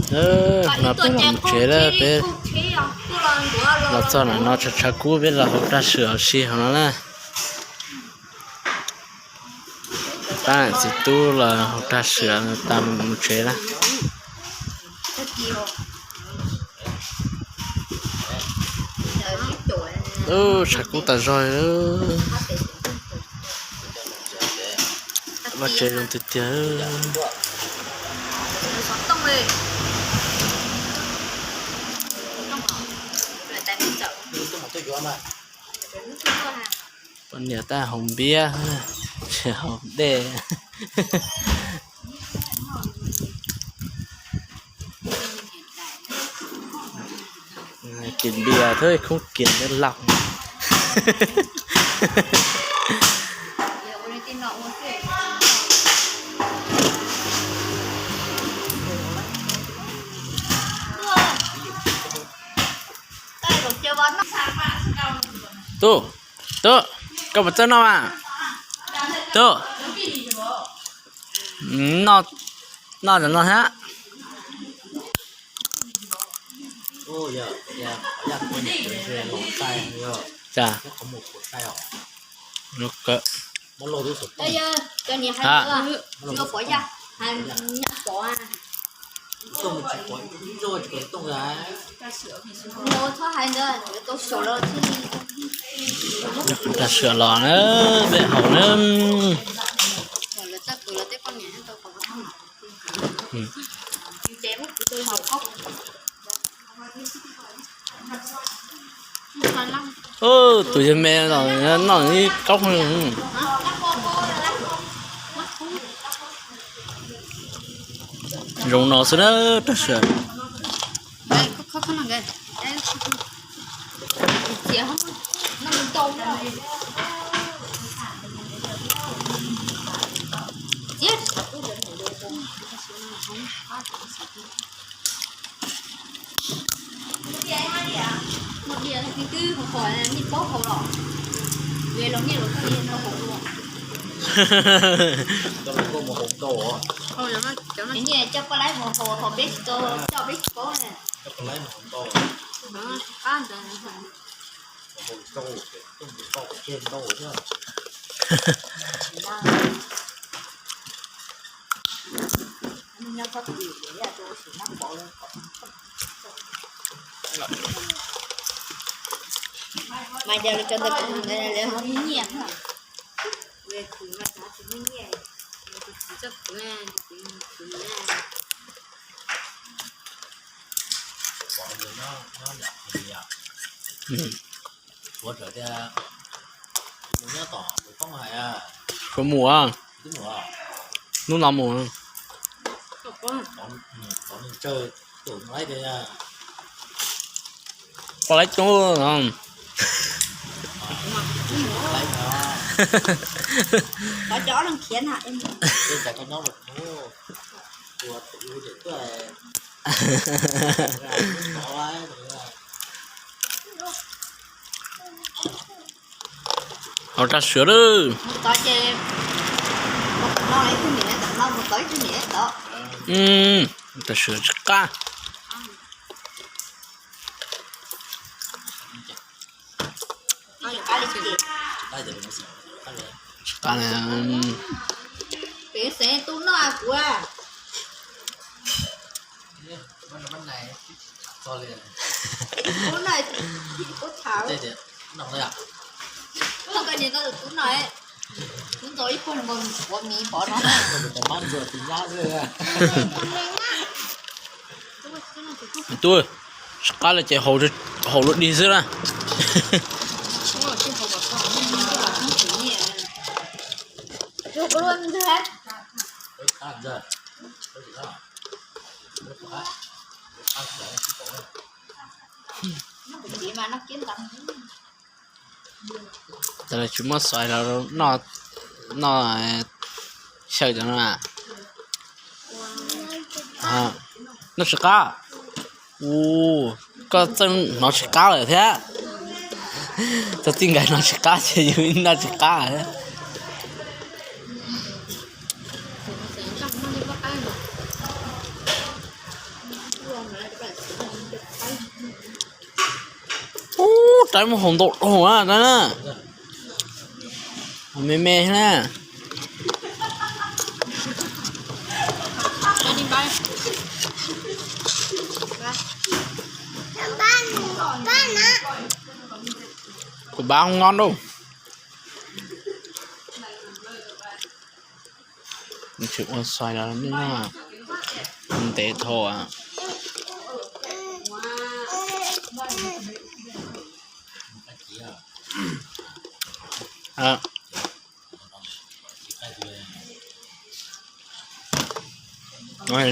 No peb los mus tsev lawm, peb los txog ntawm no tshav tshav kub, peb los haus rag swm ua si hauv no na. Pab niam txiv tub los haus rag swm tas mus tsev na. Tshav kub tas zog. Vaj tsev zoo tiag tiag. Poj niam tab haus npiab, tsis haus dej. Kiag npias thiab khoob kiag npias laug. Tub, tub, koj puas txawj noj mas? Tub, noj, noj cov no thiab. Cas? Rag swm los na, peb haus na. Tus yawg me los noj ib kaub. Zoo no xwb na, rag swm. Coj poj laib mus haus, haus peb tsis tau, coj peb tsis paub ne. Mas yog li cov ntawd kuv mus ntawd lawv ho muaj nyiaj. Suav mus, hnub no mus. Poj laib coob. Haus rag swm lawm. Rag swm tsis qab. Tsis qab li. Tub, tsis qab li ces haus luaj dig xwb na. Ces tsis muab xoiv los noj, noj xyaw cov no. Noj tsis qab. Ua, koj txawj hnov tsis qab lawm thiab. Txog txij nkawm hnov tsis qab ces yus noj tsis qab thiab. Rais muaj hauv ntau dhau na, rais na. Me me na. Kuv npab noj no. Tsis ua xais los nej noj, ntev dhau.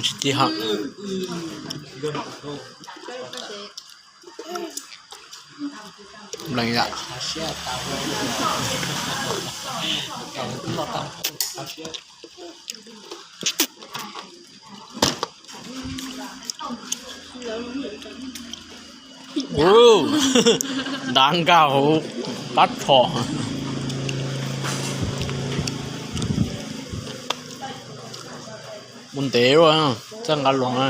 Tsis ci hab. Lees yam. Ntab nkag hauv qab tsho. Mus ntev ua txawj nqa luas na.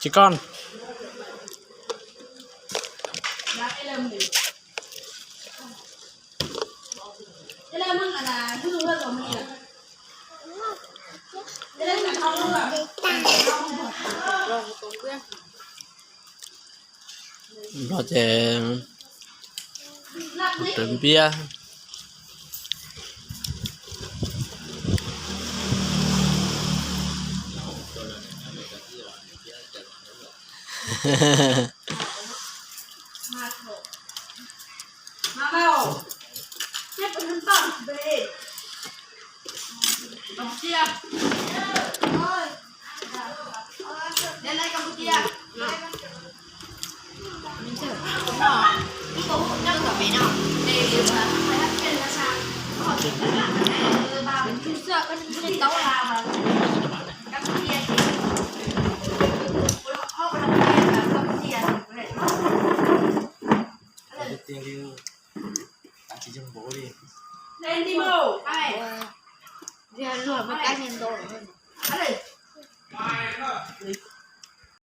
Tsis koj. Nplog ces rawv npiab. Luag mas kab nyiaj ntau lawm.